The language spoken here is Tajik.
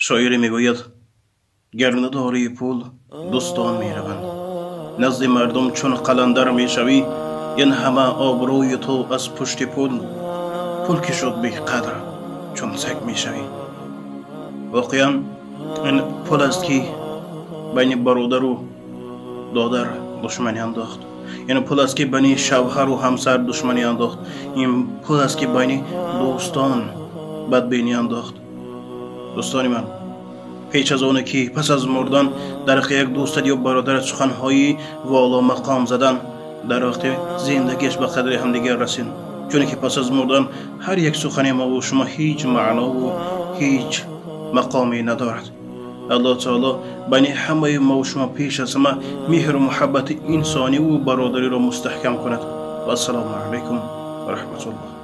Шоире мегӯяд: гар надорӣ пул, дӯстон мераванд, назди мардум чун қаландар мешавӣ, ин ҳама обрӯи ту аз пушти пул, пул ки шуд беқадр чун саг мешавӣ. Воқеан ин пул аст ки байни бародару додар душманӣ андохт, ин пул аст ки байни шавҳару ҳамсар душманӣ андохт, ин пул аст ки байни дӯстон бадбинӣ андохт. Дӯстони ман, пеш аз оне ки пас аз мурдан дар ҳаққи як дӯстат ё бародарат суханҳои воло мақом задан, дар вақти зиндагиаш ба қадри ҳамдигар расид, чуне ки пас аз мурдан ҳар як сухани маву шумо ҳеҷ маънову ҳеҷ мақоме надорад. Аллоҳ таоло байни ҳамаи маву шумо пеш аз ҳама меҳру муҳаббати инсониву бародариро мустаҳкам кунад. Вассалому алайкум ва раҳматуллоҳ.